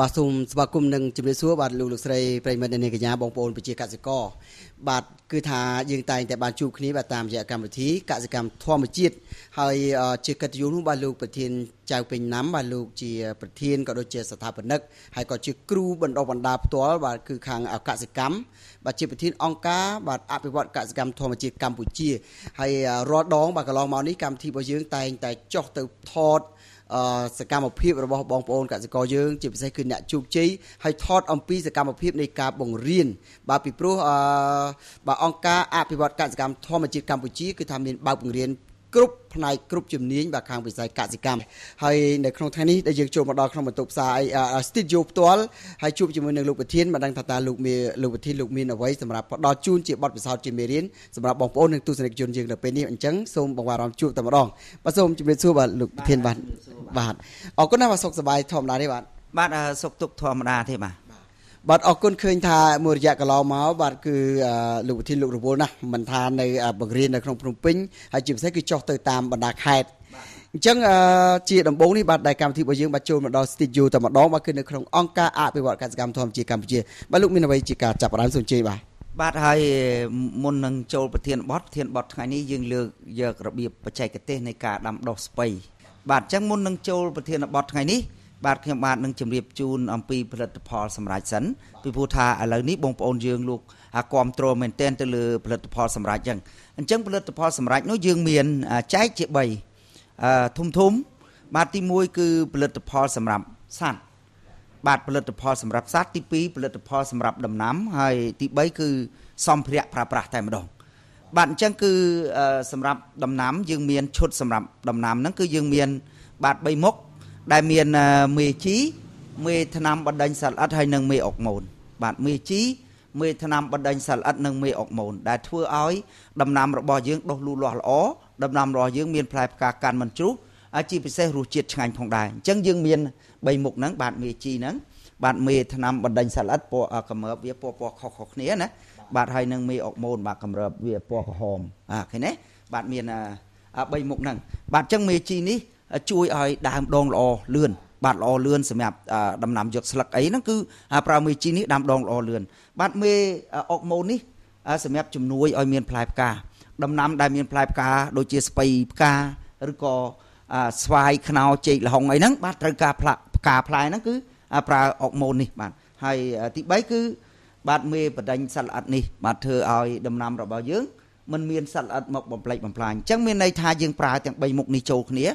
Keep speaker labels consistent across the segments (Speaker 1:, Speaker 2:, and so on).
Speaker 1: បាទសូមស្វាគមន៍និងជម្រាបសួរបាទលោកលោកស្រីប្រិយមិត្តអ្នកនាងកញ្ញាបងប្អូនប្រជាកសិករបាទគឺថាយើងតែងតែបានជួបគ្នាបាទតាមរយៈកម្មវិធីកសិកម្មធម្មជាតិហើយជាកិត្តិយសនោះបាទលោកប្រធានចៅពេញណាំបាទលោកជាប្រធានក៏ដូចជាស្ថាបនិកហើយក៏ជាគ្រូបណ្ដុះបណ្ដាលផ្ទាល់បាទគឺខាងកសិកម្មបាទជាប្រធានអង្គការបាទអភិវឌ្ឍកសិកម្មធម្មជាតិកម្ពុជាហើយរាល់ដងបាទកន្លងមកនេះកម្មវិធីរបស់យើងតែងតែចុះទៅថតសកម្មភាពរបស់បងប្អូនកសិករយើងជាពិសេសគឺអ្នកជោគជ័យហើយថតអំពីសកម្មភាពនៃការបង្រៀនបាទពីព្រោះបាទអង្គការអភិវឌ្ឍកសិកម្មធម្មជាតិកម្ពុជាគឺថាមានបើកបង្រៀនគ្រប់ផ្នែកគ្រប់ជំនាញបាទខាងវិស័យកសិកម្មហើយនៅក្នុងថ្ងៃនេះដែលយើងចូលមកដល់ក្នុងបន្ទប់ផ្សាយ studio ផ្ទាល់ហើយជួបជាមួយនឹងលោកប្រធានមិនដឹងថាតើលោកមានលោកប្រធានលោកមានអ្វីសម្រាប់ផ្ដល់ជូនជាបទពិសោធន៍ជាមេរៀនសម្រាប់បងប្អូននិងទស្សនិកជនយើងនៅពេលនេះអញ្ចឹងសូមបង្វែរអារម្មណ៍ជួបតែម្ដងបាទសូមជម្រាបសួរបាទលោកប្រធានបាទបាទអរគុណណាស់បាទសុខសប្បាយធម្មតាទេបាទ
Speaker 2: បាទសុខទុក្ខធម្មតាទេបាទ
Speaker 1: បាទអរគុណឃើញថាមួយរយៈកន្លងមកបាទគឺលោកប្រធានលោករវល់ណាស់មិនថានៅបង្រៀននៅក្នុងភ្នំពេញហើយជាពិសេសគឺចុះទៅតាមបណ្ដាខេត្តអញ្ចឹងជាដំបូងនេះបាទដែលកម្មវិធីរបស់យើងបាទចូលមកដល់ studio តែម្ដងបាទគឺនៅក្នុងអង្គការអភិវឌ្ឍកសិកម្មធម្មជាតិកម្ពុជាបាទលោកមានអ្វីជាការចាប់ផ្ដើមសូមអញ្ជើញបាទ
Speaker 2: បាទហើយមុននឹងចូលប្រធានបទថ្ងៃនេះយើងលើកយករបៀបបច្ចេកទេសនៃការដាំដុះស្ពៃបាទអញ្ចឹងមុននឹងចូលប្រធានបទថ្ងៃនេះបាទខ្ញុំបាទនឹងជម្រាបជូនអំពីផលិតផលសម្រាប់សិនពីព្រោះថាឥឡូវនេះបងប្អូនយើងលោកគាំទ្រមែនទែនទៅលើផលិតផលសម្រាប់អញ្ចឹងផលិតផលសម្រាប់នោះយើងមានចែកជា3ធំធំបាទទី1គឺផលិតផលសម្រាប់សត្វបាទផលិតផលសម្រាប់សត្វទី2ផលិតផលសម្រាប់ដំណាំហើយទី3គឺសម្ភារៈប្រើប្រាស់តែម្ដងបាទអញ្ចឹងគឺសម្រាប់ដំណាំយើងមានឈុតសម្រាប់ដំណាំហ្នឹងគឺយើងមានបាទ3មុខដែលមានមេជីមេថ្នាំបណ្ដេញសត្វល្អិតហើយនិងមេអុកម៉ូនបាទមេជីមេថ្នាំបណ្ដេញសត្វល្អិតនិងមេអុកម៉ូនដែលធ្វើឲ្យដំណាំរបស់យើងដុះលូតលាស់ល្អដំណាំរបស់យើងមានផ្លែផ្កាកាន់មិនជ្រុះជាពិសេសរសជាតិឆ្ងាញ់ផងដែរអញ្ចឹងយើងមាន3មុខហ្នឹងបាទមេជីហ្នឹងបាទមេថ្នាំបណ្ដេញសត្វល្អិតពណ៌កម្រើបវាពណ៌ខុសៗគ្នាណាបាទហើយនឹងមេអុកម៉ូនបាទកម្រើបវាពណ៌ក្រហមឃើញទេបាទមាន3មុខហ្នឹងបាទអញ្ចឹងមេជីនេះជួយឲ្យដើមដងល្អលឿនបាទល្អលឿនសម្រាប់ដំណាំយកស្លឹកអីហ្នឹងគឺប្រើមេជីនេះដាំដងល្អលឿនបាទមេអុកម៉ូននេះសម្រាប់ជំនួយឲ្យមានផ្លែផ្កាដំណាំដែលមានផ្លែផ្កាដូចជាស្ពៃផ្កាឬក៏ស្វាយខ្នុរចេកល្ហុងអីហ្នឹងបាទត្រូវការផ្កាផ្លែហ្នឹងគឺប្រើអុកម៉ូននេះបាទហើយទី3គឺបាទមេបដិញសត្វល្អិតនេះបាទធ្វើឲ្យដំណាំរបស់យើងមិនមានសត្វល្អិតមកបំផ្លិចបំផ្លាញអញ្ចឹងមានន័យថាយើងប្រើទាំង3មុខនេះចូលគ្នា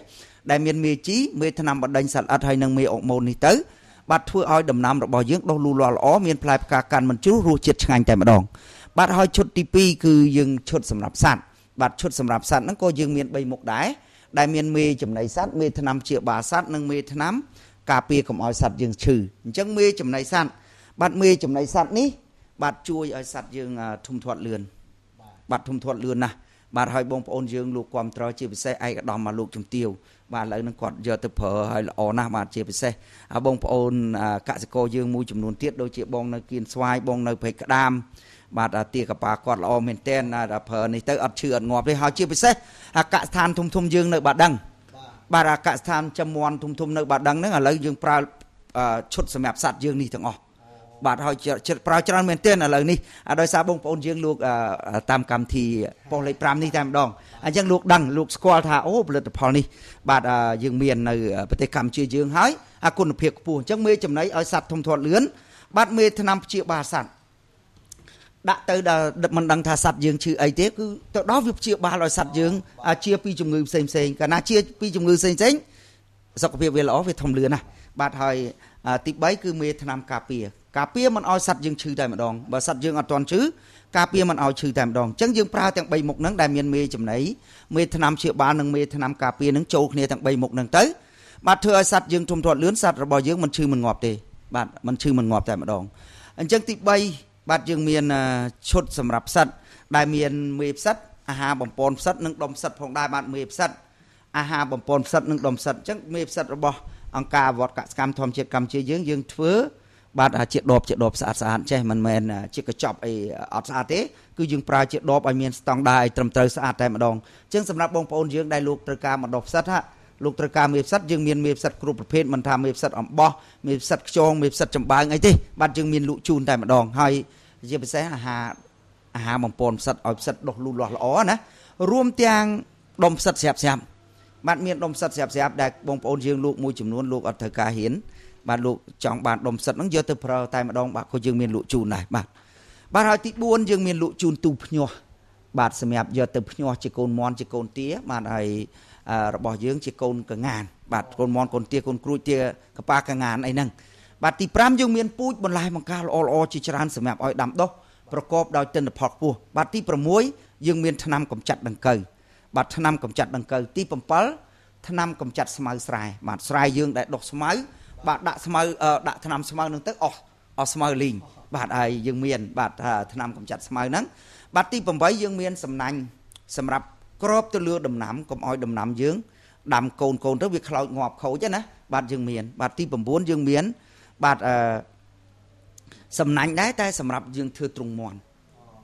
Speaker 2: ដែលមានមេជីមេថ្នាំបណ្ដេញសត្វល្អិតហើយនិងមេអុកម៉ូននេះទៅបាទធ្វើឲ្យដំណាំរបស់យើងដុះលូតលាស់ល្អមានផ្លែផ្កាកាន់មិនជ្រុះរសជាតិឆ្ងាញ់តែម្ដងបាទហើយឈុតទី2គឺយើងឈុតសម្រាប់សត្វបាទឈុតសម្រាប់សត្វហ្នឹងក៏យើងមាន3មុខដែរដែលមានមេចំណីសត្វមេថ្នាំព្យាបាលសត្វនិងមេថ្នាំការពារកុំឲ្យសត្វយើងឈឺអញ្ចឹងមេចំណីសត្វបាទមេចំណីសត្វនេះបាទជួយឲ្យសត្វយើងធំធាត់លឿនបាទធំធាត់លឿនណាស់បាទហើយបងប្អូនយើងលោកគាំទ្រជាពិសេសឯកឧត្តមមកលោកជំទាវបាទឥឡូវហ្នឹងគាត់យកទៅប្រើឲ្យល្អណាស់បាទជាពិសេសបងប្អូនកសិករយើងមួយចំនួនទៀតដូចជាបងនៅគៀនស្វាយបងនៅព្រែកក្តាមបាទទាកប៉ាគាត់ល្អមែនទែនប្រើនេះទៅអត់ឈឺអត់ងាប់ទេហើយជាពិសេសកសិដ្ឋានធំធំយើងនៅបាដឹងបាទកសិដ្ឋានចំមន់ធំធំនៅបាដឹងហ្នឹងឥឡូវយើងប្រើឈុតសម្រាប់សត្វយើងនេះទាំងអស់បាទហើយប្រើច្រើនមែនទែនឥឡូវនេះដោយសារបងប្អូនយើងលោកតាមកម្មវិធីប៉ុស្តិ៍លេខ5នេះតែម្ដងអញ្ចឹងលោកដឹងលោកស្គាល់ថាអូផលិតផលនេះបាទយើងមាននៅប្រទេសកម្ពុជាយើងហើយគុណភាពខ្ពស់អញ្ចឹងមេចំណីឲ្យសត្វធំធាត់លឿនបាទមេថ្នាំព្យាបាលសត្វដាក់ទៅដល់មិនដឹងថាសត្វយើងឈឺអីទេគឺទៅដល់វាព្យាបាលឲ្យសត្វយើងជាពីជំងឺផ្សេងផ្សេងកាលណាជាពីជំងឺផ្សេងផ្សេងសុខភាពវាល្អវាធំលឿនណាស់បាទហើយទី3គឺមេថ្នាំការពារការពារមិនឲ្យសត្វយើងឈឺតែម្ដងបើសត្វយើងអត់ទាន់ឈឺការពារមិនឲ្យឈឺតែម្ដងអញ្ចឹងយើងប្រើទាំង3មុខហ្នឹងដែលមានមេចំណីមេថ្នាំព្យាបាលនិងមេថ្នាំការពារហ្នឹងចូលគ្នាទាំង3មុខហ្នឹងទៅបាទធ្វើឲ្យសត្វយើងធំធាត់លឿនសត្វរបស់យើងមិនឈឺមិនងាប់ទេបាទមិនឈឺមិនងាប់តែម្ដងអញ្ចឹងទី3បាទយើងមានឈុតសម្រាប់ផ្សិតដែលមានមេផ្សិតអាហារបំពន់ផ្សិតនិងដុំផ្សិតផងដែរបាទមេផ្សិតអាហារបំពន់ផ្សិតនិងដុំផ្សិតអញ្ចឹងមេផ្សិតរបស់អង្គការអភិវឌ្ឍកសិកម្មធម្មជាតិកម្ពុជាយើងយើងធ្វើបាទជាដបស្អាតស្អាតចេះមិនមែនជាកញ្ចប់អីអត់ស្អាតទេគឺយើងប្រើជាដបឲ្យមានស្តង់ដារឲ្យត្រឹមត្រូវស្អាតតែម្ដងអញ្ចឹងសម្រាប់បងប្អូនយើងដែលលោកត្រូវការបណ្ដុះផ្សិត លោកត្រូវការមេផ្សិតយើងមានមេផ្សិតគ្រប់ប្រភេទមិនថាមេផ្សិតអំបោះមេផ្សិតខ្យងមេផ្សិតចំបើងអីទេបាទយើងមានលក់ជូនតែម្ដងហើយជាពិសេសអាហារបំពន់ផ្សិតឲ្យផ្សិតដុះលូតលាស់ល្អណារួមទាំងដុំផ្សិតស្រាប់ស្រាប់បាទមានដុំផ្សិតស្រាប់ស្រាប់ដែលបងប្អូនយើងលោកមួយចំនួនលោកអត់ត្រូវការហ៊ានបាទលោកចង់បានដុំផ្សិតហ្នឹងយកទៅប្រើតែម្ដងបាទក៏យើងមានលក់ជូនដែរបាទបាទហើយទី4យើងមានលក់ជូនទូភ្ញាស់បាទសម្រាប់យកទៅភ្ញាស់ជាកូនមាន់ជាកូនទាបាទហើយរបស់យើងជាកូនកងានបាទកូនមាន់កូនទាកូនក្រួចទាកប៉ាកងានអីហ្នឹងបាទទី5យើងមានពូជបន្លែបង្ការល្អល្អជាច្រើនសម្រាប់ឲ្យដាំដុះប្រកបដោយទិន្នផលខ្ពស់បាទទី6យើងមានថ្នាំកម្ចាត់ដង្កូវបាទថ្នាំកម្ចាត់ដង្កូវទី7ថ្នាំកម្ចាត់ស្មៅស្រែបាទស្រែយើងដែលដុះស្មៅបាទដាក់ស្មៅដាក់ថ្នាំស្មៅហ្នឹងទៅអស់ស្មៅលីងបាទហើយយើងមានបាទថ្នាំកម្ចាត់ស្មៅហ្នឹងបាទទី8យើងមានសំណាញ់សម្រាប់ក្របទៅលើដំណាំកុំឲ្យដំណាំយើងដាំកូនទៅវាខ្លោចងាប់ខូចណាបាទយើងមានបាទទី9យើងមានបាទសំណាញ់ដែរតែសម្រាប់យើងធ្វើទ្រុងមាន់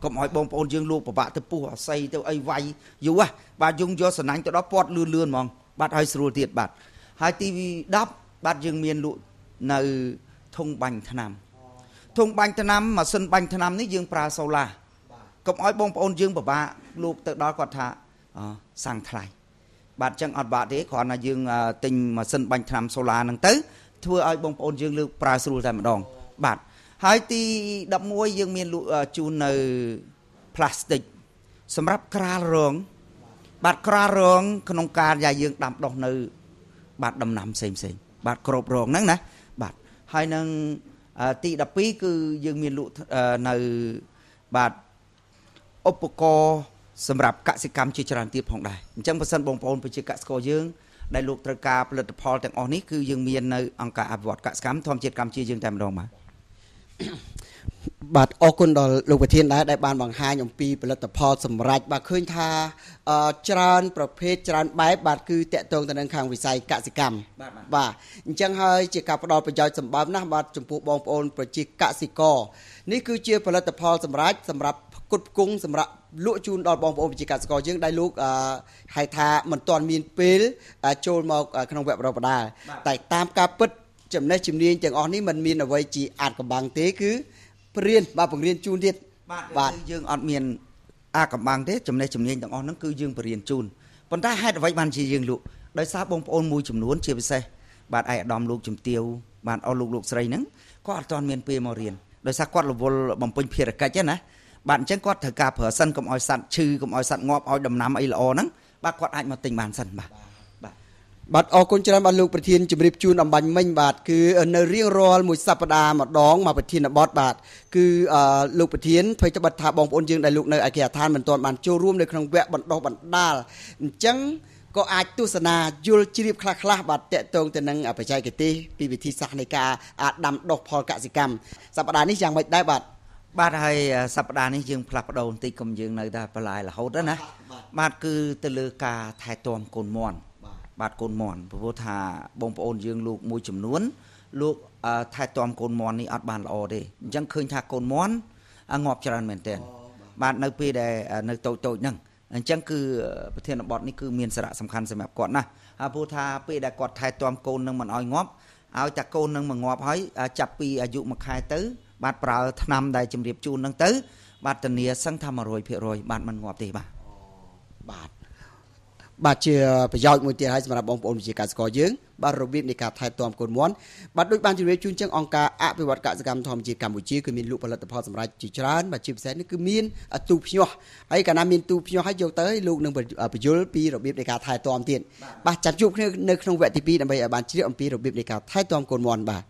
Speaker 2: កុំឲ្យបងប្អូនយើងលោកពិបាកទៅពុះអស័យទៅអីវាយយូរបាទយើងយកសំណាញ់ទៅដល់ពាត់លឿនលឿនហ្មងបាទឲ្យស្រួលទៀតបាទហើយទី10បាទយើងមានលក់នៅធុងបាញ់ថ្នាំធុងបាញ់ថ្នាំម៉ាស៊ីនបាញ់ថ្នាំនេះយើងប្រើសូឡាកុំឲ្យបងប្អូនយើងពិបាកលោកទៅដល់គាត់ថាសាំងថ្លៃបាទអញ្ចឹងអត់បាក់ទេគ្រាន់តែយើងទិញម៉ាស៊ីនបាញ់ថ្នាំសូឡាហ្នឹងទៅធ្វើឲ្យបងប្អូនយើងលើកប្រើស្រួលតែម្ដងបាទហើយទី11យើងមានលក់ជូននៅផ្លាស្ទិកសម្រាប់ក្រាលរងបាទក្រាលរងក្នុងការដែលយើងដាំដុះនៅបាទដំណាំផ្សេងផ្សេងបាទក្របរងហ្នឹងណាបាទហើយនឹងទី12គឺយើងមានលក់នៅបាទឧបករណ៍សម្រាប់កសិកម្មជាច្រើនទៀតផងដែរអញ្ចឹងបើសិនបងប្អូនប្រជាកសិករយើងដែលលោកត្រូវការផលិតផលទាំងអស់នេះគឺយើងមាននៅអង្គការអភិវឌ្ឍកសិកម្មធម្មជាតិកម្ពុជាយើងតែម្ដងបាទ
Speaker 1: បាទអរគុណដល់លោកប្រធានដែរដែលបានបង្ហាញអំពីផលិតផលសម្រាប់បាទឃើញថាច្រើនប្រភេទច្រើនបែបបាទគឺតកតងទៅនឹងខាងវិស័យកសិកម្មបាទអញ្ចឹងហើយជាការផ្ដល់ប្រយោជន៍សម្បើមណាស់បាទចំពោះបងប្អូនប្រជាកសិករនេះគឺជាផលិតផលសម្រាប់ផ្គត់ផ្គង់សម្រាប់លក់ជូនដល់បងប្អូនប្រជាកសិករយើងដែលលោកហៅថាមិនទាន់មានពេលចូលមកក្នុងវគ្គបណ្ដុះបណ្ដាលតែតាមការពិតចំណេះជំនាញទាំងអស់នេះមិនមានអ្វីជាអាចកំបាំងទេគឺរៀនបាទបង្រៀនជូនទៀត
Speaker 2: បាទយើងអត់មានអាកំបាំងទេចំណេះជំនាញទាំងអស់ហ្នឹងគឺយើងបរៀនជូនប៉ុន្តែហេតុអ្វីបានជាយើងលក់ដោយសារបងប្អូនមួយចំនួនជាពិសេសបាទឯកឧត្តមលោកជំទាវបាទអស់លោកស្រីហ្នឹងគាត់អត់ទាន់មានពេលមករៀនដោយសារគាត់រវល់បំពេញភារកិច្ចណាបាទអញ្ចឹងគាត់ត្រូវការប្រើសិនកុំឲ្យសត្វឈឺកុំឲ្យសត្វងាប់ឲ្យដំណាំអីល្អហ្នឹងបាទគាត់អាចមកទិញបានសិនបាទ
Speaker 1: បាទអរគុណច្រើនបាទលោកប្រធានជម្រាបជូនអំបញ្ញមិញបាទគឺនៅរៀងរាល់មួយសប្តាហ៍ម្ដងមកប្រធានបទបាទគឺលោកប្រធានភ័យត្បិតថាបងប្អូនយើងដែលលោកនៅឯគេហដ្ឋានមិនទាន់បានចូលរួមនៅក្នុងវគ្គបណ្ដុះបណ្ដាលអញ្ចឹងក៏អាចទស្សនាយល់ជ្រាបខ្លះៗបាទតកតងទៅនឹងបច្ចេកទេសពីវិធីសាស្ត្រនៃការដាំដុះផលកសិកម្មសប្តាហ៍នេះយ៉ាងម៉េចដែរបាទ
Speaker 2: បាទហើយសប្តាហ៍នេះយើងផ្លាស់ប្ដូរបន្តិចកុំយើងនៅតែបន្លាយរហូតណាបាទគឺទៅលើការថែទាំកូនមាន់បាទកូនមាន់ព្រោះថាបងប្អូនយើងលោកមួយចំនួនលោកថែទាំកូនមាន់នេះអត់បានល្អទេអញ្ចឹងឃើញថាកូនមាន់ងាប់ច្រើនមែនទែនបាទនៅពេលដែលនៅតូចៗហ្នឹងអញ្ចឹងគឺប្រធានបទនេះគឺមានសារៈសំខាន់សម្រាប់គាត់ណាស់ហើយព្រោះថាពេលដែលគាត់ថែទាំកូននឹងមិនឲ្យងាប់ឲ្យតែកូននឹងមកងាប់ហើយចាប់ពីអាយុ1ខែទៅបាទប្រើថ្នាំដែលជម្រាបជូនហ្នឹងទៅបាទធានាសឹងថា100%បាទមិនងាប់ទេបាទ
Speaker 1: បាទបាទជាប្រយោជន៍មួយទៀតហើយសម្រាប់បងប្អូនប្រជាកសិករយើងបាទរបៀបនៃការថែទាំកូនមាន់បាទដូចបានជម្រាបជូនចឹងអង្គការអភិវឌ្ឍកសិកម្មធម្មជាតិកម្ពុជាគឺមានលក់ផលិតផលសម្រាប់ជាច្រើនបាទជាពិសេសនេះគឺមានទូភ្ញាស់ហើយកាលណាមានទូភ្ញាស់ហើយយកទៅលោកនឹងបញ្យល់ពីរបៀបនៃការថែទាំទៀតបាទចាំជួបគ្នានៅក្នុងវគ្គទី2ដើម្បីឲ្យបានជ្រាបអំពីរបៀបនៃការថែទាំកូនមាន់បាទ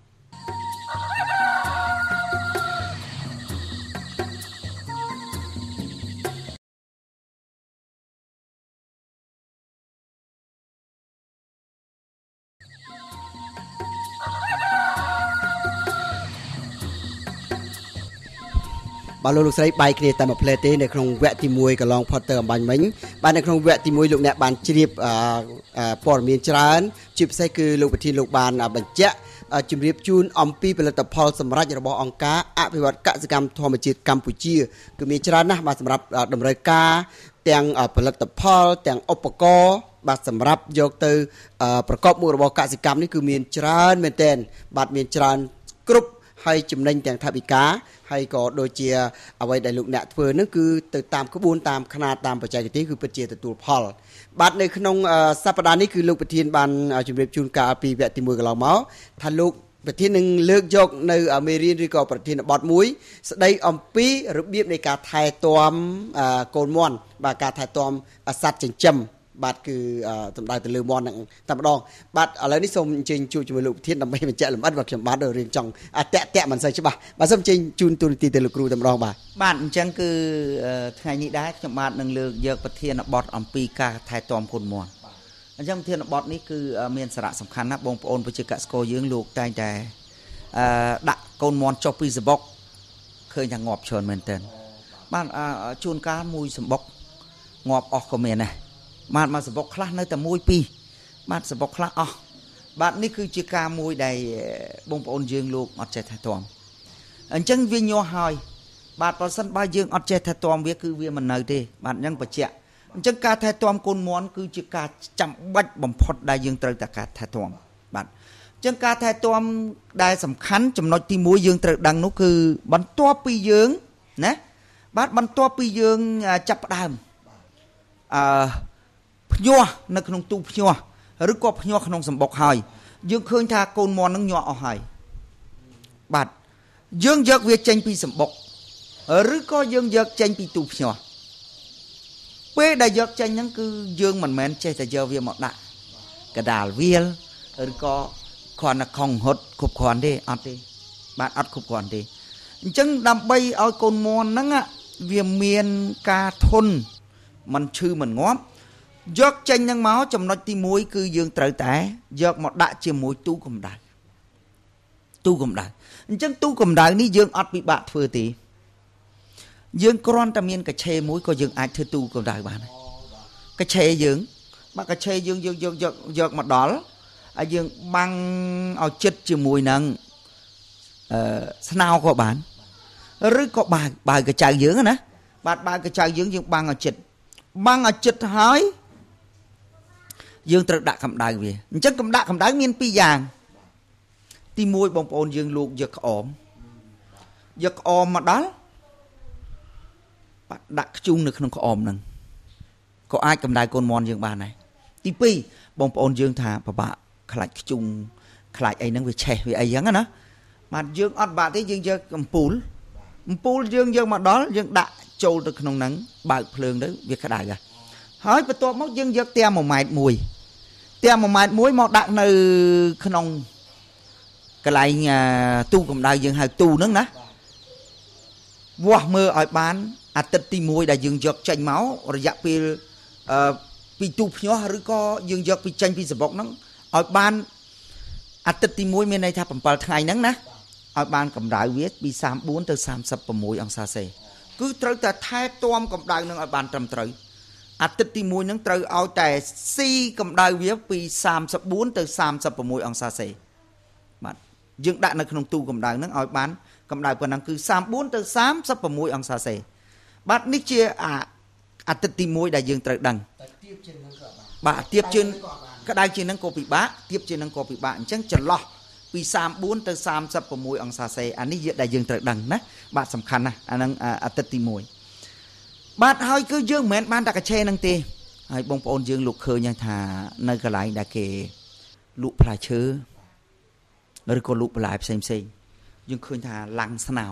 Speaker 1: បាទលោកស្រីបែកគ្នាតែមួយផ្លែទេនៅក្នុងវគ្គទី1កន្លងផុតទៅអំបញ្ញមិញបាទនៅក្នុងវគ្គទី1លោកអ្នកបានជ្រាបព័ត៌មានច្រើនជាពិសេសគឺលោកប្រធានលោកបានបញ្ជាក់ជម្រាបជូនអំពីផលិតផលសម្រាប់របស់អង្គការអភិវឌ្ឍកសិកម្មធម្មជាតិកម្ពុជាគឺមានច្រើនណាស់បាទសម្រាប់តម្រូវការ ទាំងផលិតផលទាំងឧបករណ៍បាទសម្រាប់យកទៅប្រកបមុខរបរកសិកម្មនេះគឺមានច្រើនមែនទែនបាទមានច្រើនគ្រប់ហើយចំណេញទាំងថវិកាហើយក៏ដូចជាអ្វីដែលលោកអ្នកធ្វើនឹងគឺទៅតាមក្បួនតាមខ្នាតតាមបច្ចេកទេសគឺពិតជាទទួលផលបាទនៅក្នុងសប្តាហ៍នេះគឺលោកប្រធានបានជម្រាបជូនកាលពីវគ្គទី1កន្លងមកថាលោកប្រធាននឹងលើកយកនៅមេរៀនឬក៏ប្រធានបទមួយស្ដីអំពីរបៀបនៃការថែទាំកូនមាន់បាទការថែទាំសត្វចិញ្ចឹមបាទគឺសំដៅទៅលើមាន់ហ្នឹងតែម្ដងបាទឥឡូវនេះសូមអញ្ជើញជួបជាមួយលោកប្រធានដើម្បីបញ្ជាក់លម្អិតបាទខ្ញុំបាទរឿងចង់តាក់តាក់មិនសូវច្បាស់បាទសូមអញ្ជើញជូនទូនាទីទៅលោកគ្រូតែម្ដងបាទ
Speaker 2: បាទអញ្ចឹងគឺថ្ងៃនេះដែរខ្ញុំបាទនឹងលើកយកប្រធានបទអំពីការថែទាំកូនមាន់អញ្ចឹងប្រធានបទនេះគឺមានសារៈសំខាន់ណាស់បងប្អូនប្រជាកសិករយើងលោកតែងតែដាក់កូនមាន់ចុះពីសម្បុកឃើញថាងាប់ច្រើនមែនទែនបាទជួនកាលមួយសម្បុកងាប់អស់ក៏មានដែរបាទមកសម្បុកខ្លះនៅតែមួយពីរបាទសម្បុកខ្លះអស់បាទនេះគឺជាការមួយដែលបងប្អូនយើងលោកអត់ចេះថែទាំអញ្ចឹងវាញាស់ហើយបាទប្រសិនបើយើងអត់ចេះថែទាំវាគឺវាមិននៅទេបាទអញ្ចឹងបញ្ជាក់អញ្ចឹងការថែទាំកូនមាន់គឺជាការចាំបាច់បំផុតដែលយើងត្រូវតែការថែទាំបាទអញ្ចឹងការថែទាំដែលសំខាន់ចំណុចទី1យើងត្រូវដឹងនោះគឺបន្ទាប់ពីយើងណាបាទបន្ទាប់ពីយើងចាប់ផ្ដើមភ្ញាស់នៅក្នុងទូភ្ញាស់ឬក៏ភ្ញាស់ក្នុងសម្បុកហើយយើងឃើញថាកូនមាន់នឹងញាស់អស់ហើយបាទយើងយកវាចេញពីសម្បុកឬក៏យើងយកចេញពីទូភ្ញាស់ពេលដែលយកចេញហ្នឹងគឺយើងមិនមែនចេះតែយកវាមកដាក់កដាលវាលឬក៏គ្រាន់តែខំហត់គ្រប់គ្រាន់ទេអត់ទេបាទអត់គ្រប់គ្រាន់ទេអញ្ចឹងដើម្បីឲ្យកូនមាន់ហ្នឹងវាមានការធន់មិនឈឺមិនងាប់យកចេញនឹងមកចំណុចទី1គឺយើងត្រូវតែយកមកដាក់ជាមួយទូកម្ដៅទូកម្ដៅអញ្ចឹងទូកម្ដៅនេះយើងអត់ពិបាកធ្វើទេយើងគ្រាន់តែមានកឆេមួយក៏យើងអាចធ្វើទូកម្ដៅបានដែរកឆេយើងបាទកឆេយើងយើងយកមកដល់ហើយយើងបាំងឲ្យចិត្តជាមួយនឹងស្នោក៏បានឬក៏បាវកចៅយើងណាបាទបាវកចៅយើងយើងបាំងឲ្យចិត្តបាំងឲ្យចិត្តហើយយើងត្រូវដាក់កម្ដៅវាអញ្ចឹងកម្ដៅមានពីរយ៉ាងទី1បងប្អូនយើងលោកយកក្អមយកក្អមមកដល់បាទដាក់ខ្ជុងនៅក្នុងក្អមហ្នឹងក៏អាចកម្ដៅកូនមាន់យើងបានដែរទី2បងប្អូនយើងថាពិបាកខ្លាចខ្ជុងខ្លាចអីហ្នឹងវាឆេះវាអីចឹងណាបាទយើងអត់បាក់ទេយើងយកអំពូលយើងយកមកដល់យើងដាក់ចូលទៅក្នុងហ្នឹងបើកភ្លើងទៅវាក្ដៅហើយបន្ទាប់មកយើងយកផ្ទះ1ម៉ែត្រមួយផ្ទះ1ម៉ែត្រមួយមកដាក់នៅក្នុងកន្លែងទូកម្ដៅយើងហៅទូហ្នឹងណាវាស់មើលឲ្យបានអាទិត្យទី1ដែលយើងយកចេញមករយៈពេលពីទូភ្ញាស់ឬក៏យើងយកពីចេញពីសម្បុកហ្នឹងឲ្យបានអាទិត្យទី1មានន័យថា7ថ្ងៃហ្នឹងណាឲ្យបានកម្ដៅវាពី34ទៅ36អង្សាសេគឺត្រូវតែថែទាំកម្ដៅនឹងឲ្យបានត្រឹមត្រូវអាទិត្យទី1ហ្នឹងត្រូវឲ្យតែស៊ីកម្ដៅវាពី34ទៅ36អង្សាសេបាទយើងដាក់នៅក្នុងទូកម្ដៅហ្នឹងឲ្យបានកម្ដៅប៉ុណ្ណឹងគឺ34ទៅ36អង្សាសេបាទនេះជាអាទិត្យទី1ដែលយើងត្រូវដឹង
Speaker 1: តែទៀបជាងហ្នឹងក៏បាន
Speaker 2: បាទទៀបជាងក្ដៅជាងហ្នឹងក៏ពិបាកទៀបជាងហ្នឹងក៏ពិបាកអញ្ចឹងចន្លោះពី34ទៅ36អង្សាសេអានេះដែលយើងត្រូវដឹងណាបាទសំខាន់ណាស់អាហ្នឹងអាទិត្យទី1បាទហើយគឺយើងមិនមែនបានតែកឆេហ្នឹងទេហើយបងប្អូនយើងលោកឃើញថានៅកន្លែងដែលគេលក់ផ្លែឈើឬក៏លក់បន្លែផ្សេងផ្សេងយើងឃើញថាឡាំងស្នោ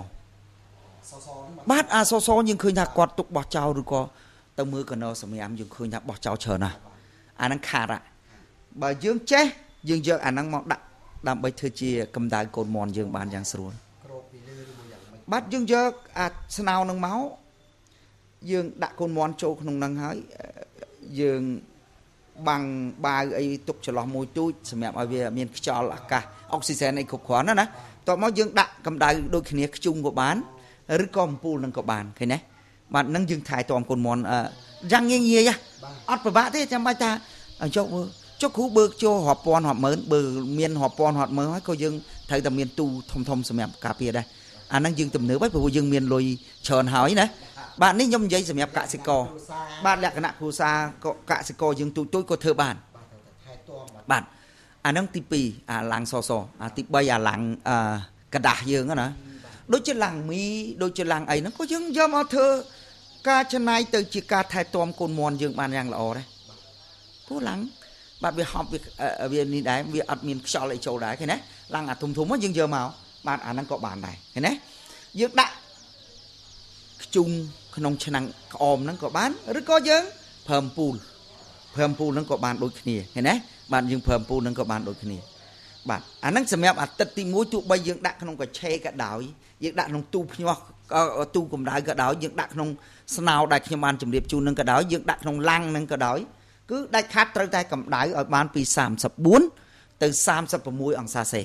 Speaker 2: បាទអាសសយើងឃើញថាគាត់ទុកបោះចោលឬក៏ទៅមើលកណោសម្រាមយើងឃើញថាបោះចោលច្រើនណាស់អាហ្នឹងខាតបើយើងចេះយើងយកអាហ្នឹងមកដាក់ដើម្បីធ្វើជាកម្ដៅកូនមាន់យើងបានយ៉ាងស្រួលបាទយើងយកអាស្នោហ្នឹងមកយើងដាក់កូនមាន់ចូលក្នុងហ្នឹងហើយយើងបាំងបាវអីទុកចន្លោះមួយទូចសម្រាប់ឲ្យវាមានខ្យល់អាកាសអុកស៊ីសែនអីគ្រប់គ្រាន់ណាណាតោះមកយើងដាក់កម្ដៅដូចគ្នាខ្ជុងក៏បានឬក៏អំពូលនឹងក៏បានឃើញទេបាទនឹងយើងថែទាំកូនមាន់យ៉ាងងាយងាយអត់ពិបាកទេចាំបាច់ថាយកចុះគ្រូបើចូលរាប់ពាន់រាប់ម៉ឺនបើមានរាប់ពាន់រាប់ម៉ឺនហើយក៏យើងត្រូវតែមានទូធំធំសម្រាប់ការពារដែរអាហ្នឹងយើងទំនើបហើយព្រោះយើងមានលុយច្រើនហើយណា បាទនេះខ្ញុំនិយាយសម្រាប់កសិករបាទលក្ខណៈគ្រួសារកសិករយើងទូចទូចក៏ធ្វើបានបាទអាហ្នឹងទី2អាឡាំងសសអាទី3អាឡាំងกระดาษយើងណាដូចជាឡាំងមីដូចជាឡាំងអីហ្នឹងក៏យើងយកមកធ្វើការច្នៃទៅជាការថែទាំកូនមន់យើងបានយ៉ាងល្អដែរព្រោះឡាំងបាទវាហប់វានេះដែរវាអត់មានខ្យល់អីចូលដែរឃើញទេឡាំងអាធំធំយើងយកមកបាទអាហ្នឹងក៏បានដែរឃើញទេយើងដាក់ខ្ជុងក្នុងឆ្នាំងក្អមហ្នឹងក៏បានឬក៏យើងប្រើអំពូលហ្នឹងក៏បានដូចគ្នាឃើញទេបាទយើងប្រើអំពូលហ្នឹងក៏បានដូចគ្នាបាទអាហ្នឹងសម្រាប់អាទិត្យទី1ទោះបីយើងដាក់ក្នុងកឆេក៏ដោយយើងដាក់ក្នុងទូភ្ញាស់ទូកម្ដៅក៏ដោយយើងដាក់ក្នុងស្នោដែលខ្ញុំបានជម្រាបជូននឹងក៏ដោយយើងដាក់ក្នុងឡាំងនឹងក៏ដោយគឺដាច់ខាតត្រូវតែកម្ដៅឲ្យបានពី34ទៅ36អង្សាសេ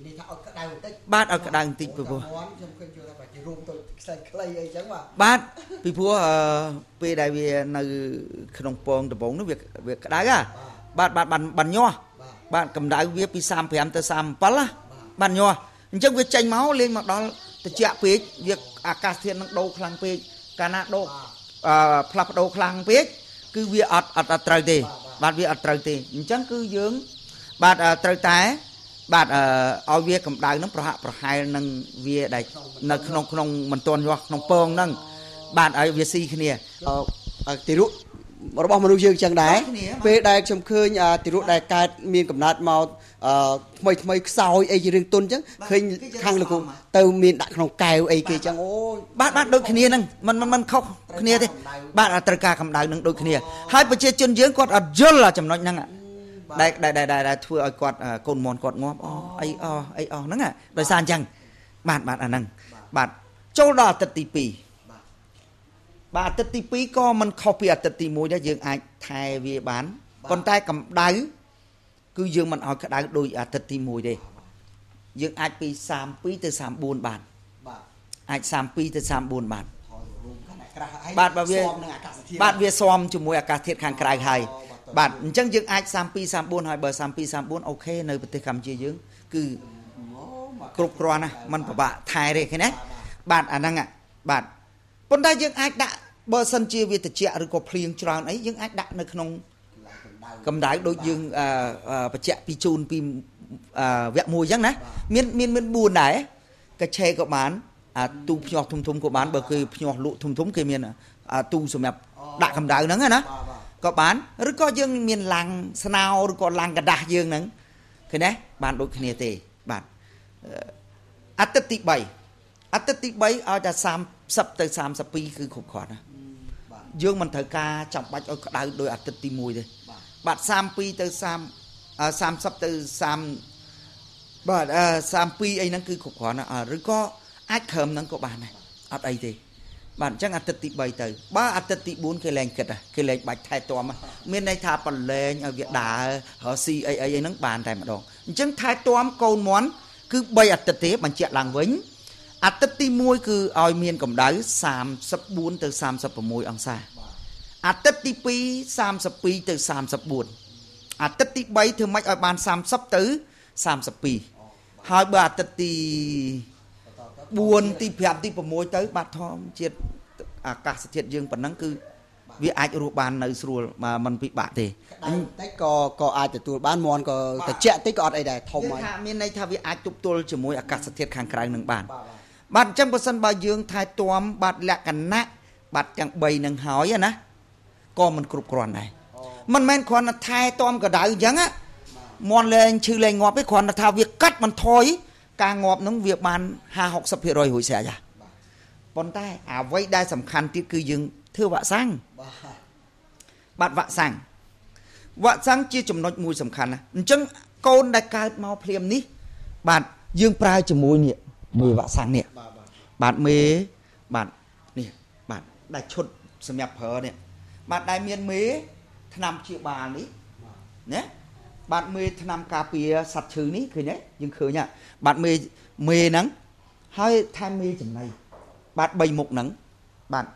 Speaker 1: នេះថាឲ្យក្ដៅបន្តិច
Speaker 2: បាទឲ្យក្ដៅបន្តិចពីព្រោះ
Speaker 1: ខ្ញុំឃើញយល់ថាបាទជារួមទៅខ្សែខ្លីអីចឹង
Speaker 2: បាទបាទពីព្រោះពេលដែលវានៅក្នុងពងដំបងនោះវាក្ដៅហ่ะបាទបាទបានញាស់បាទកម្ដៅវាពី35ទៅ37ណាបាទញាស់អញ្ចឹងវាចេញមកលេងមកដល់ត្រជាក់ពេកវាអាកាសធាតុនឹងដូរខ្លាំងពេកកាលណាដូរផ្លាស់ប្ដូរខ្លាំងពេកគឺវាអត់ត្រូវទេបាទវាអត់ត្រូវទេអញ្ចឹងគឺយើងបាទត្រូវតែបាទឲ្យវាកម្ដៅនឹងប្រហាក់ប្រហែលនឹងវាដែលនៅក្នុងក្នុងមិនទាន់ញាស់ក្នុងពងហ្នឹងបាទឲ្យវាស៊ីគ្នា
Speaker 1: ទារករបស់មនុស្សយើងចឹងដែរពេលដែលខ្ញុំឃើញទារកដែលកើតមានកំណើតមកថ្មីថ្មីខ្សោយអីជារឿងទុនចឹងឃើញខាងលោកទៅមានដាក់ក្នុងកែវអីគេចឹងអូ
Speaker 2: បាទបាទដូចគ្នាហ្នឹងមិនខុសគ្នាទេបាទត្រូវការកម្ដៅនឹងដូចគ្នាហើយប្រជាជនយើងគាត់អត់យល់ចំណុចហ្នឹងដែលដែលធ្វើឲ្យគាត់កូនមន់គាត់ងាប់អីអីអហ្នឹងដោយសារអញ្ចឹងបាទបាទអាហ្នឹងបាទចូលដល់អាទិត្យទី2បាទអាទិត្យទី2ក៏មិនខុសពីអាទិត្យទី1ដែរយើងអាចថែវាបានប៉ុន្តែកម្ដៅគឺយើងមិនឲ្យក្ដៅដូចអាទិត្យទី1ទេយើងអាចពី32ទៅ34បានបាទអាច32ទៅ34បានបាទបើវាបាទវាស៊ាំជាមួយអាកាសធាតុខាងក្រៅហើយបាទអញ្ចឹងយើងអាច32 34ហើយបើ32 34អូខេនៅប្រទេសកម្ពុជាយើងគឺគ្រប់គ្រាន់ណាมันពិបាកថែទេឃើញទេបាទអាហ្នឹងបាទប៉ុន្តែយើងអាចដាក់បើសិនជាវាត្រជាក់ឬក៏ភ្លៀងច្រើនអីយើងអាចដាក់នៅក្នុងកម្ដៅដូចយើងបញ្ជាក់ពីជូនពីវគ្គ1អញ្ចឹងណាមានមាន4ដែរកឆេក៏បានអាទូភ្ញាស់ធំធំក៏បានបើគេភ្ញាស់លក់ធំធំគេមានអាទូសម្រាប់ដាក់កម្ដៅហ្នឹងណាក៏បានឬក៏យើងមានឡាំងស្នោឬក៏ឡាំងกระดาษយើងហ្នឹងឃើញទេបានដូចគ្នាទេបាទអាទិត្យទី3អាទិត្យទី3ឲ្យតែ30ទៅ32គឺគ្រប់គ្រាន់ណាយើងមិនត្រូវការចាំបាច់ឲ្យក្ដៅដោយអាទិត្យទី1ទេបាទ32ទៅ30 30ទៅ30បាទ32អីហ្នឹងគឺគ្រប់គ្រាន់ណាឬក៏អាចក្រឹមហ្នឹងក៏បានដែរអត់អីទេបាទអញ្ចឹងអាទិត្យទី3ទៅបើអាទិត្យទី4គេលែងគិតគេលែងបាច់ថែទាំមានន័យថាប្រឡែងឲ្យវាដើររកស៊ីអីអីហ្នឹងបានតែម្ដងអញ្ចឹងថែទាំកូនមន់គឺ3អាទិត្យទេបញ្ជាក់ឡើងវិញអាទិត្យទី1គឺឲ្យមានកម្ដៅ34ទៅ36អង្សាអាទិត្យទី2 32ទៅ34អាទិត្យទី3ធ្វើម៉េចឲ្យបាន30ទៅ32ហើយបើអាទិត្យទី4ទី5ទី6ទៅបាទធម្មជាតិអាកាសធាតុយើងប៉ុណ្ណឹងគឺវាអាចរស់បាននៅស្រួលមិនពិបាកទេ
Speaker 1: បន្តិចក៏អាចទទួលបានមន់ក៏ត្រជាក់តិចក៏អត់អីដែរធំហើយ
Speaker 2: ថាមានន័យថាវាអាចទប់ទល់ជាមួយអាកាសធាតុខាងក្រៅនឹងបានបាទអញ្ចឹងបើសិនបើយើងថែទាំបាទលក្ខណៈបាទទាំង3នឹងហើយណាក៏មិនគ្រប់គ្រាន់ដែរមិនមែនគ្រាន់តែថែទាំកដៅអញ្ចឹងមន់លែងឈឺលែងងាប់ទេគ្រាន់តែថាវាកាត់បន្ថយការងាប់នឹងវាបាន50 60%រួចស្រេចហ่ะប៉ុន្តែអ្វីដែលសំខាន់ទៀតគឺយើងធ្វើវ៉ាក់សាំងបាទវ៉ាក់សាំងជាចំណុចមួយសំខាន់ណាអញ្ចឹងកូនដែលកើតមកភ្លាមនេះបាទយើងប្រើជាមួយនេះមេវ៉ាក់សាំងនេះបាទមេបាទនេះបាទដែលឈុតសម្រាប់ប្រើនេះបាទដែលមានមេថ្នាំព្យាបាលនេះណាបាទមេថ្នាំការពារសត្វឈឺនេះឃើញទេយើងឃើញបាទមេហ្នឹងហើយថែមមេចំណីបាទ3មុខហ្នឹងបាទ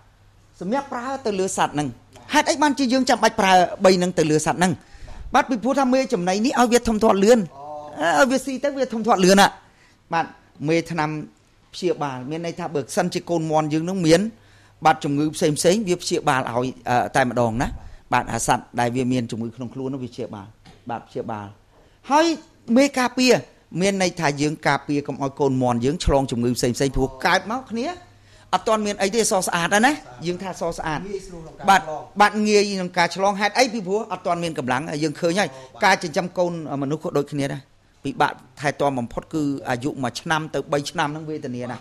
Speaker 2: សម្រាប់ប្រើទៅលើសត្វហ្នឹងហេតុអីបានជាយើងចាំបាច់ប្រើ3ហ្នឹងទៅលើសត្វហ្នឹងបាទពីព្រោះថាមេចំណីនេះឲ្យវាធំធាត់លឿនឲ្យវាស៊ីទៅវាធំធាត់លឿនបាទមេថ្នាំព្យាបាលមានន័យថាបើសិនជាកូនមន់យើងនឹងមាន បាទជំងឺផ្សេងផ្សេងវាព្យាបាលឲ្យតែម្ដងណាបាទអាសត្វដែលវាមានជំងឺក្នុងខ្លួននោះវាព្យាបាលបាទព្យាបាលហើយមេការពារមានន័យថាយើងការពារកុំឲ្យកូនមន់យើងឆ្លងជំងឺផ្សេងផ្សេងព្រោះកើតមកគ្នាអត់ទាន់មានអីទេសស្អាតណាយើងថាសស្អាតបាទបាទងាយក្នុងការឆ្លងហេតុអីពីព្រោះអត់ទាន់មានកម្លាំងយើងឃើញហើយការចិញ្ចឹមកូនមនុស្សក៏ដូចគ្នាដែរពិបាកថែទាំបំផុតគឺអាយុ1ឆ្នាំទៅ3ឆ្នាំហ្នឹងវេទនាណា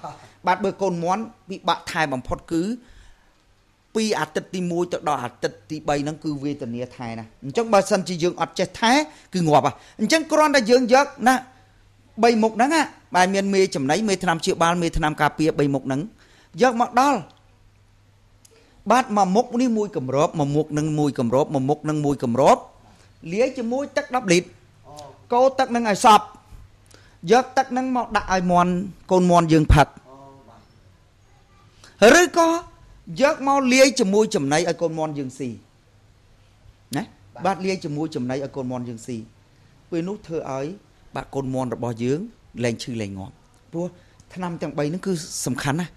Speaker 2: បាទបើកូនមន់ពិបាកថែបំផុតគឺពីអាទិត្យទី1ទៅដល់អាទិត្យទី3ហ្នឹងគឺវេទនាថែណាអញ្ចឹងបើសិនជាយើងអត់ចេះថែគឺងាប់អញ្ចឹងគ្រាន់តែយើងយកណា3មុខហ្នឹងបាទមានមេចំណីមេថ្នាំព្យាបាលមេថ្នាំការពារ3មុខហ្នឹងយកមកដល់បាទមួយមុខនេះមួយកម្របមួយមុខនឹងមួយកម្របមួយមុខនឹងមួយកម្របលាយជាមួយទឹក10លីត្រកូរទឹកនឹងឲ្យសព្វយកទឹកនឹងមកដាក់ឲ្យមន់កូនមន់យើងផឹកឬក៏យកមកលាយជាមួយចំណីឲ្យកូនមន់យើងស៊ីណាបាទលាយជាមួយចំណីឲ្យកូនមន់យើងស៊ីពេលនោះធ្វើឲ្យបាទកូនមន់របស់យើងលែងឈឺលែងងាប់ព្រោះថ្នាំទាំង3ហ្នឹងគឺសំខាន់ណាស់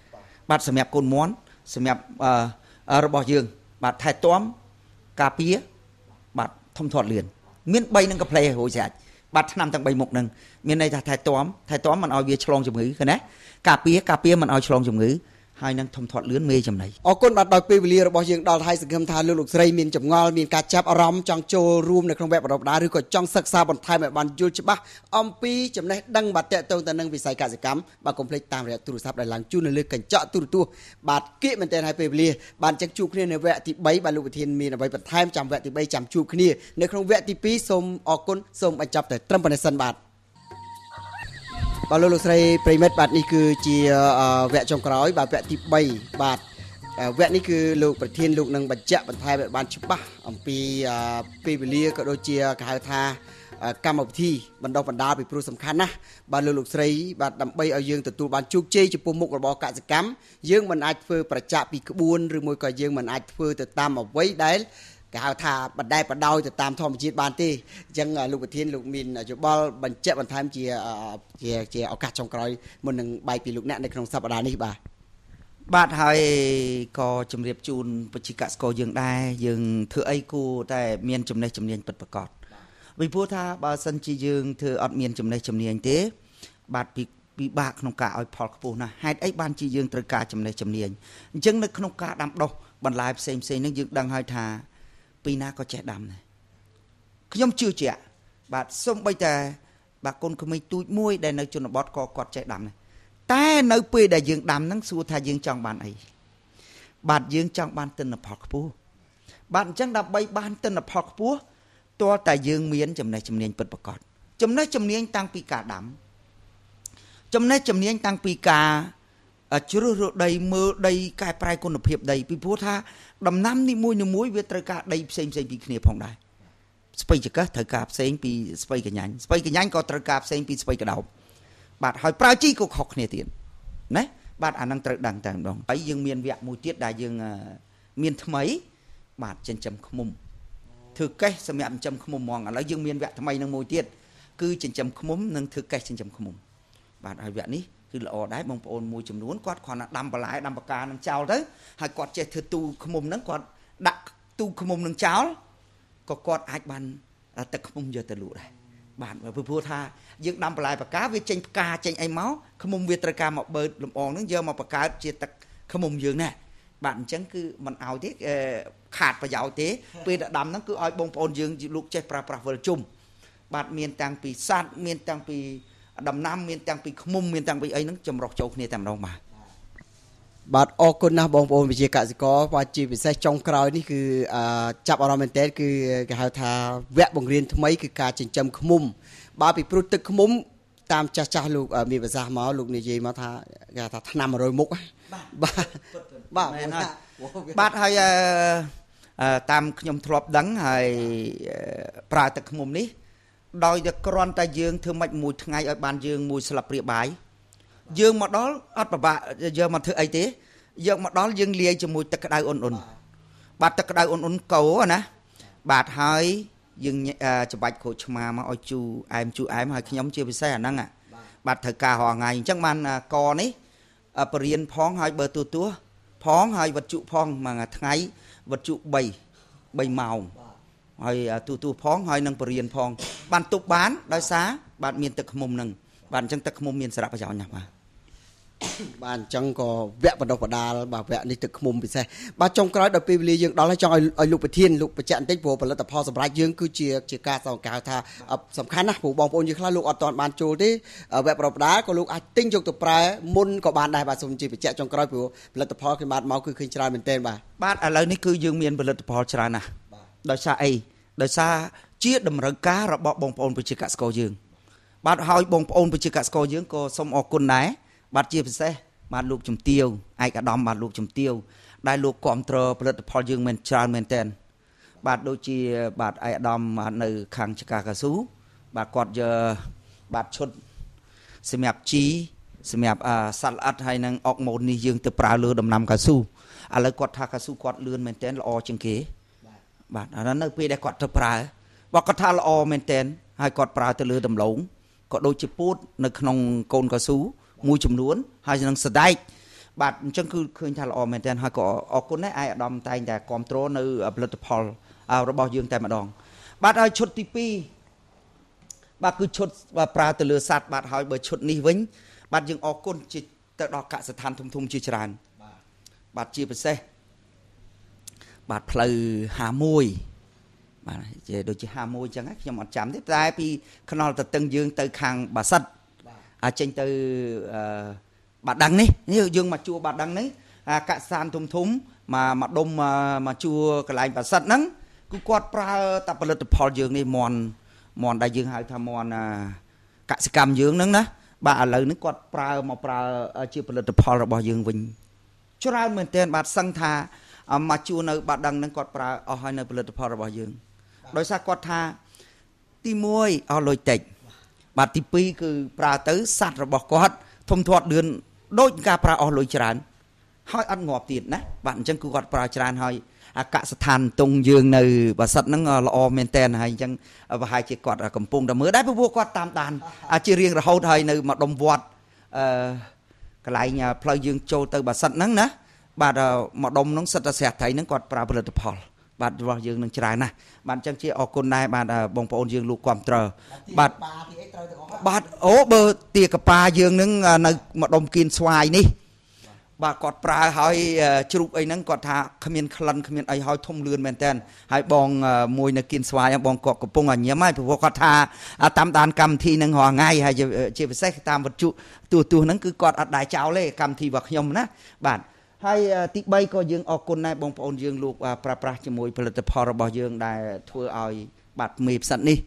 Speaker 2: បាទសម្រាប់កូនមន់សម្រាប់របស់យើងបាទថែទាំការពារបាទធំធាត់លឿនមាន3នឹងកាផ្លេរួចស្រេចបាទថ្នាំទាំង3មុខហ្នឹងមានន័យថាថែទាំមិនឲ្យវាឆ្លងជំងឺឃើញណាការពារមិនឲ្យឆ្លងជំងឺហើយនឹងធំធាត់លឿនមេចំណី
Speaker 1: អរគុណបាទដោយពេលវេលារបស់យើងដល់ហើយសង្ឃឹមថាលោកលោកស្រីមានចម្ងល់មានការចាប់អារម្មណ៍ចង់ចូលរួមនៅក្នុងវគ្គបណ្ដុះបណ្ដាលឬក៏ចង់សិក្សាបន្ថែមឲ្យបានយល់ច្បាស់អំពីចំណេះដឹងបាទទាក់ទងទៅនឹងវិស័យកសិកម្មបាទកុំភ្លេចតាមរយៈទូរស័ព្ទដែលឡើងជូននៅលើកញ្ចក់ទូរទស្សន៍បាទគៀកមែនទែនហើយពេលវេលាបាទអញ្ចឹងជួបគ្នានៅវគ្គទី3បាទលោកប្រធានមានអ្វីបន្ថែមចាំវគ្គទី3ចាំជួបគ្នានៅក្នុងវគ្គទី2សូមអរគុណសូមបញ្ចប់តែត្រឹមប៉ុណ្ណេះសិនបាទបាទលោកលោកស្រីប្រិមិត្តបាទនេះគឺជាវគ្គចុងក្រោយបាទវគ្គទី3បាទវគ្គនេះគឺលោកប្រធានលោកនឹងបញ្ជាក់បន្ថែមឲ្យបានច្បាស់អំពីពេលវេលាក៏ដូចជាគេហៅថាកម្មវិធីបណ្ដុះបណ្ដាលពីព្រោះសំខាន់ណាស់បាទលោកលោកស្រីបាទដើម្បីឲ្យយើងទទួលបានជោគជ័យចំពោះមុខរបរកសិកម្មយើងមិនអាចធ្វើប្រចាក់ពីក្បួនឬមួយក៏យើងមិនអាចធ្វើទៅតាមអ្វីដែលគេហៅថាបណ្ដែតបណ្ដោយទៅតាមធម្មជាតិបានទេអញ្ចឹងលោកប្រធានលោកមានយោបល់បញ្ជាក់បន្ថែមជាជាឱកាសចុងក្រោយមុននឹងបែកពីលោកអ្នកនៅក្នុងសប្តាហ៍នេះបាទ
Speaker 2: បាទហើយក៏ជម្រាបជូនប្រជាកសិករយើងដែរយើងធ្វើអីគួរតែមានចំណេះជំនាញពិតប្រាកដពីព្រោះថាបើសិនជាយើងធ្វើអត់មានចំណេះជំនាញទេបាទពិបាកក្នុងការឲ្យផលខ្ពស់ណាស់ហេតុអីបានជាយើងត្រូវការចំណេះជំនាញអញ្ចឹងនៅក្នុងការដាំដុះបន្លែផ្សេងផ្សេងនឹងយើងដឹងហើយថាពីណាក៏ចេះដាំដែរខ្ញុំជឿជាក់បាទសូម្បីតែបាទកូនក្មេងទូចមួយដែលនៅជនបទក៏គាត់ចេះដាំដែរតែនៅពេលដែលយើងដាំហ្នឹងសួរថាយើងចង់បានអីបាទយើងចង់បានទិន្នផលខ្ពស់បាទអញ្ចឹងដើម្បីបានទិន្នផលខ្ពស់ទាល់តែយើងមានចំណេះជំនាញពិតប្រាកដចំណេះជំនាញតាំងពីការដាំចំណេះជំនាញតាំងពីការជ្រើសរើសដីមើលដីកែប្រែគុណភាពដីពីព្រោះថាដំណាំនីមួយៗវាត្រូវការដីផ្សេងផ្សេងពីគ្នាផងដែរស្ពៃចង្កឹះត្រូវការផ្សេងពីស្ពៃកញ្ញាញ់ស្ពៃកញ្ញាញ់ក៏ត្រូវការផ្សេងពីស្ពៃក្តោបបាទហើយប្រើជីក៏ខុសគ្នាទៀតណាបាទអានឹងត្រូវដឹងតែម្ដងហើយយើងមានវគ្គមួយទៀតដែលយើងមានថ្មីបាទចិញ្ចឹមឃ្មុំធ្វើកេះសម្រាប់ចិញ្ចឹមឃ្មុំហ្មងឥឡូវយើងមានវគ្គថ្មីនឹងមួយទៀតគឺចិញ្ចឹមឃ្មុំនិងធ្វើកេះចិញ្ចឹមឃ្មុំបាទហើយវគ្គនេះគឺល្អដែរបងប្អូនមួយចំនួនគាត់គ្រាន់តែដាំបន្លែដាំបកានឹងចោលទៅហើយគាត់ចេះធ្វើទូឃ្មុំហ្នឹងគាត់ដាក់ទូឃ្មុំនឹងចោលក៏គាត់អាចបានទឹកឃ្មុំយកទៅលក់ដែរបាទព្រោះថាយើងដាំបន្លែបកាវាចេញផ្កាចេញអីមកឃ្មុំវាត្រូវការមកបឺតលំអងហ្នឹងយកមកបង្កើតជាទឹកឃ្មុំយើងណាបាទអញ្ចឹងគឺមិនឲ្យទេខាតប្រយោជន៍ទេពេលដែលដាំហ្នឹងគឺឲ្យបងប្អូនយើងលោកចេះប្រើប្រាស់វិលជុំបាទមានតាំងពីសត្វមានតាំងពីដំណាំមានតាំងពីឃ្មុំមានតាំងពីអីហ្នឹងចម្រុះចូលគ្នាតែម្ដងបាទ
Speaker 1: បាទអរគុណណាស់បងប្អូនវិជាកសិករបាទជាពិសេសចុងក្រោយនេះគឺចាប់អារម្មណ៍មែនទែនគឺគេហៅថាវគ្គបង្រៀនថ្មីគឺការចិញ្ចឹមឃ្មុំបាទពីព្រោះទឹកឃ្មុំតាមចាស់លោកមានប្រសាសន៍មកលោកនិយាយមកថាគេថាថ្នាំ100មុខបាទបាទ
Speaker 2: មែនហើយបាទហើយតាមខ្ញុំធ្លាប់ដឹងហើយប្រើទឹកឃ្មុំនេះដោយតែគ្រាន់តែយើងធ្វើម៉េចមួយថ្ងៃឲ្យបានយើងមួយស្លាបព្រាបាយយើងមកដល់អត់ពិបាកយកមកធ្វើអីទេយកមកដល់យើងលាយជាមួយទឹកក្តៅអ៊ុនៗបាទទឹកក្តៅអ៊ុនៗកូរណាបាទហើយយើងច្បាច់ក្រូចឆ្មាមកឲ្យជូរអែមជូរអែមហើយខ្ញុំជាពិសេសអាហ្នឹងបាទត្រូវការរាល់ថ្ងៃអញ្ចឹងបានកនេះបរៀនផងហើយបើទួទួ ផងហើយវត្ថុផងមួយថ្ងៃវត្ថុ3ម៉ោងហើយទូទូផងហើយនឹងបរៀនផងបានទប់បានដោយសារបាទមានទឹកឃ្មុំនឹងបាទអញ្ចឹងទឹកឃ្មុំមានសារៈប្រយោជន៍ណាស់បាទ
Speaker 1: បាទអញ្ចឹងក៏វគ្គបណ្ដុះបណ្ដាលបាទវគ្គនេះទឹកឃ្មុំពិសេសបាទចុងក្រោយដល់ពេលវេលាយើងដល់ហើយចង់ឲ្យលោកប្រធានលោកបញ្ជាក់បន្តិចព្រោះផលិតផលសម្រាប់យើងគឺជាការសង្កេតថាសំខាន់ណាស់ព្រោះបងប្អូនយើងខ្លះលោកអត់ទាន់បានចូលទេវគ្គបណ្ដុះបណ្ដាលក៏លោកអាចទិញយកទៅប្រើមុនក៏បានដែរបាទសូមជបញ្ជាក់ចុងក្រោយព្រោះផលិតផលខ្ញុំបាទមកគឺឃើញច្រើនមែនទែនបាទ
Speaker 2: បាទឥឡូវនេះគឺយើងមានផលិតផលច្រើនណាស់ដោយសារអីដោយសារជាតម្រូវការរបស់បងប្អូនប្រជាកសិករយើងបាទហើយបងប្អូនប្រជាកសិករយើងក៏សូមអរគុណដែរបាទជាពិសេសបាទលោកជំទាវឯកឧត្តមបាទលោកជំទាវដែលលោកគ្រប់គ្រងផលិតផលយើងមែនច្រើនមែនទែនបាទដូចជាបាទឯកឧត្តមនៅខាងចកាកៅស៊ូបាទគាត់យកបាទឈុតសម្រាប់ជីសម្រាប់សត្វល្អិតហើយនឹងអុកម៉ូននេះយើងទៅប្រើលើដំណាំកៅស៊ូឥឡូវគាត់ថាកៅស៊ូគាត់លឿនមែនទែនល្អជាងគេបាទអានោះនៅពេលដែលគាត់ទៅប្រើបើគាត់ថាល្អមែនទែនហើយគាត់ប្រើទៅលើដំឡូងក៏ដូចជាពោតនៅក្នុងកូនកៅស៊ូមួយចំនួនហើយនឹងសដែកបាទអញ្ចឹងគឺឃើញថាល្អមែនទែនហើយក៏អរគុណដែរឯកឧត្តមតែងតែគ្រប់គ្រងនៅផលិតផលរបស់យើងតែម្ដងបាទហើយឈុតទី2បាទគឺឈុតប្រើទៅលើសត្វបាទហើយបើឈុតនេះវិញបាទយើងអរគុណជាទៅដល់កសិដ្ឋានធំៗជាច្រើនបាទជាពិសេសបាទផ្លូវ51បាទជាដូចជា51អញ្ចឹងខ្ញុំអត់ចាំទេតែពីខ្នល់តឹងយើងទៅខាងបាសិតអាចចេញទៅបាដឹងនេះយើងមកជួបាដឹងនេះកសានធំធំមកដុំមកជួកន្លែងបាសិតហ្នឹងគឺគាត់ប្រើតែផលិតផលយើងនេះមន់ដែលយើងហៅថាមន់កសិកម្មយើងហ្នឹងណាបាទឥឡូវនេះគាត់ប្រើមកប្រើជាផលិតផលរបស់យើងវិញច្រើនមែនទែនបាទសឹងថាមកជួនៅបាដឹងហ្នឹងគាត់ប្រើអស់ហើយនៅផលិតផលរបស់យើងដោយសារគាត់ថាទី1អស់លុយតិចបាទទី2គឺប្រើទៅសត្វរបស់គាត់ធំធាត់លឿនដូចការប្រើអស់លុយច្រើនហើយអត់ងាប់ទៀតណាបាទអញ្ចឹងគឺគាត់ប្រើច្រើនហើយអកស្ថានតុងយើងនៅបាសិតហ្នឹងល្អមែនតើហើយអញ្ចឹងប្រហែលជាគាត់កំពុងតែមើលដែរព្រោះគាត់តាមដានជារៀងរហូតហើយនៅម្ដុំវត្តកន្លែងផ្លូវយើងចូលទៅបាសិតហ្នឹងណាបាទម្ដុំហ្នឹងសិតតែស្រះត្រីហ្នឹងគាត់ប្រើផលិតផលបាទរបស់យើងនឹងច្រើនណាស់បាទអញ្ចឹងជាអរគុណដែរបាទបងប្អូនយើងលោកគាំទ្របាទបាទអូបើទាកប៉ាយើងនឹងនៅម្ដុំគៀនស្វាយនេះបាទគាត់ប្រើហើយជ្រូកអីហ្នឹងគាត់ថាគ្មានក្លិនគ្មានអីហើយធំលឿនមែនតើហើយបងមួយនៅគៀនស្វាយបងគាត់កំពុងតែញ៉ាំហើយព្រោះគាត់ថាតាមដានកម្មវិធីហ្នឹងរាល់ថ្ងៃហើយជាពិសេសតាមវិទ្យុទូទស្សន៍ហ្នឹងគឺគាត់អត់ដែរចោលទេកម្មវិធីរបស់ខ្ញុំណាបាទហើយទី3ក៏យើងអរគុណដែរបងប្អូនយើងលោកប្រើប្រាស់ជាមួយផលិតផលរបស់យើងដែលធ្វើឲ្យបាទមេផ្សិតនេះ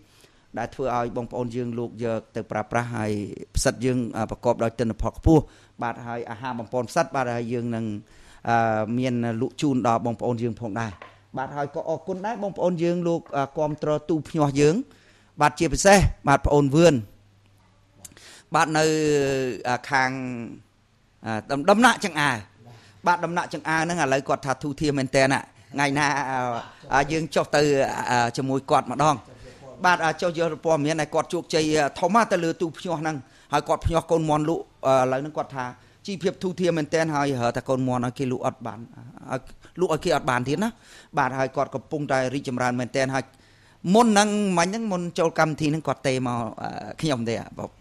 Speaker 2: ដែលធ្វើឲ្យបងប្អូនយើងលោកយកទៅប្រើប្រាស់ហើយផ្សិតយើងប្រកបដោយទិន្នផលខ្ពស់បាទហើយអាហារបំពន់ផ្សិតបាទហើយយើងនឹងមានលក់ជូនដល់បងប្អូនយើងផងដែរបាទហើយក៏អរគុណដែរបងប្អូនយើងលោកគាំទ្រទូភ្ញាស់យើងបាទជាពិសេសបាទប្អូនវឿនបាទនៅខាងដំណាក់ចង្អើបាទដំណាក់ចង្អើហ្នឹងឥឡូវគាត់ថាធូធាមែនតើថ្ងៃណាយើងចុះទៅជាមួយគាត់ម្ដងបាទចុះយកព័ត៌មានឲ្យគាត់ជោគជ័យធំទៅលើទូភ្ញាស់ហ្នឹងហើយគាត់ភ្ញាស់កូនមន់លក់ឥឡូវហ្នឹងគាត់ថាជីវភាពធូធាមែនតើហើយរតែកូនមន់ឲ្យគេលក់អត់បានលក់ឲ្យគេអត់បានទៀតណាបាទហើយគាត់កំពុងតែរីកចម្រើនមែនតើហើយមុនហ្នឹងមិញហ្នឹងមុនចូលកម្មវិធីហ្នឹងគាត់ទេមកខ្ញុំទេ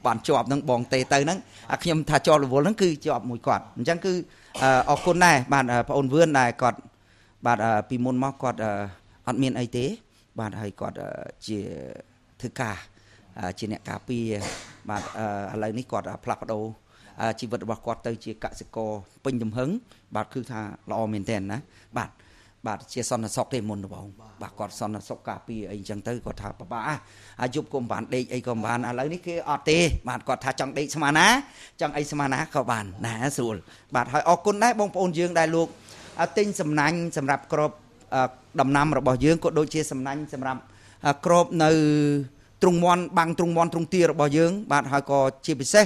Speaker 2: បានជាប់ហ្នឹងបងទេទៅហ្នឹងខ្ញុំថាជាប់រវល់ហ្នឹងគឺជាប់មួយគាត់អញ្ចឹងគឺអរគុណដែរបាទប្អូនវឿនដែលគាត់បាទពីមុនមកគាត់អត់មានអីទេបាទហើយគាត់ជាធ្វើការជាអ្នកការពារបាទឥឡូវនេះគាត់ផ្លាស់ប្ដូរជីវិតរបស់គាត់ទៅជាកសិករពេញទំហឹងបាទគឺថាល្អមែនទែនណាបាទបាទជាសន្តិសុខទេមុនដំបូងបាទគាត់សន្តិសុខការពារអីអញ្ចឹងទៅគាត់ថាពិបាកអាយប់ក៏មិនបានដេកអីក៏មិនបានឥឡូវនេះគេអត់ទេបាទគាត់ថាចង់ដេកស្មានណាចង់អីស្មានណាក៏បានណាស្រួលបាទហើយអរគុណដែរបងប្អូនយើងដែលលោកទិញសំណាញ់សម្រាប់ក្របដំណាំរបស់យើងក៏ដូចជាសំណាញ់សម្រាប់ក្របនៅទ្រុងមន់បាំងទ្រុងមន់ទ្រុងទារបស់យើងបាទហើយក៏ជាពិសេស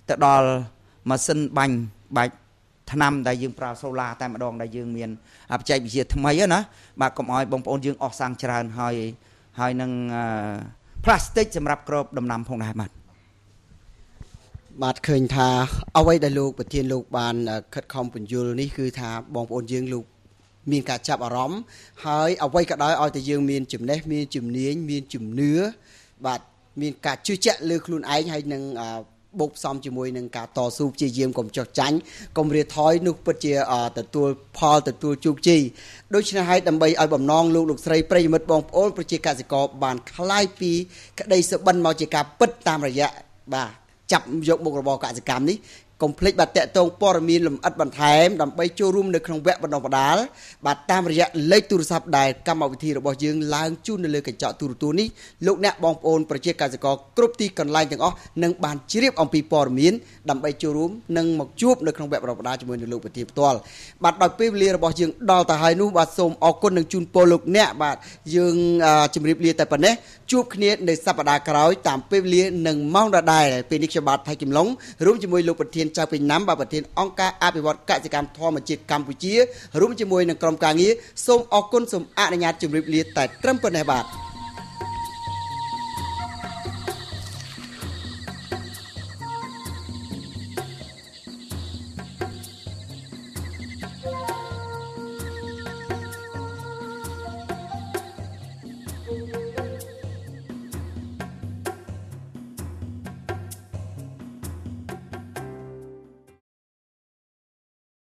Speaker 2: ទៅដល់ម៉ាស៊ីនបាញ់បាច់ថ្នាំដែលយើងប្រើសូឡាតែម្ដងដែលយើងមានបច្ចេកវិទ្យាថ្មីណាបាទកុំឲ្យបងប្អូនយើងអស់សាំងច្រើនហើយហើយនឹងផ្លាស្ទិកសម្រាប់គ្របដំណាំផងដែរបាទ
Speaker 1: បាទ ឃើញថាអ្វីដែលលោកប្រធានលោកបានខិតខំពន្យល់នេះ គឺថាបងប្អូនយើងលោកមានការចាប់អារម្មណ៍ ហើយអ្វីក៏ដោយឲ្យតែយើងមានចំណេះ មានជំនាញ មានជំនឿ បាទ មានការជឿជាក់លើខ្លួនឯង ហើយនឹងបូកផ្សំជាមួយនឹងការតស៊ូព្យាយាម កុំចុះចាញ់ កុំរាថយ នោះពិតជាទទួលផល ទទួលជោគជ័យ។ ដូច្នេះហើយ ដើម្បីឲ្យបំណងលោកលោកស្រីប្រិយមិត្តបងប្អូនប្រជាកសិករបានក្លាយពីក្តីសុបិនមកជាការពិត តាមរយៈបាទចាប់យកមុខរបរកសិកម្មនេះ កុំភ្លេចបាទតាក់ទងព័ត៌មានលម្អិតបន្ថែម ដើម្បីចូលរួមនៅក្នុងវគ្គបណ្ដុះបណ្ដាល បាទ តាមរយៈលេខទូរស័ព្ទដែលកម្មវិធីរបស់យើងឡើងជូននៅលើកញ្ចក់ទូរទស្សន៍នេះ។ លោកអ្នកបងប្អូនប្រជាកសិករគ្រប់ទីកន្លែងទាំងអស់នឹងបានជ្រាបអំពីព័ត៌មាន ដើម្បីចូលរួមនិងមកជួបនៅក្នុងវគ្គបណ្ដុះបណ្ដាលជាមួយនឹងលោកប្រធានផ្ទាល់។ បាទ ដោយពេលវេលារបស់យើងដល់ទៅហើយនោះ បាទ សូមអរគុណនិងជូនពរលោកអ្នក បាទ យើងជម្រាបលាតែប៉ុណ្ណេះ ជួបគ្នានៅសប្តាហ៍ក្រោយតាមពេលវេលានិងម៉ោងដដែល។ ពេលនេះខ្ញុំបាទថៃគឹមឡុង រួមជាមួយលោកប្រធានចៅពេញណាំ បាទ ប្រធានអង្គការអភិវឌ្ឍកសិកម្មធម្មជាតិកម្ពុជា រួមជាមួយនឹងក្រុមការងារ សូមអរគុណ សូមអនុញ្ញាតជម្រាបលាតែត្រឹមប៉ុណ្ណេះបាទ។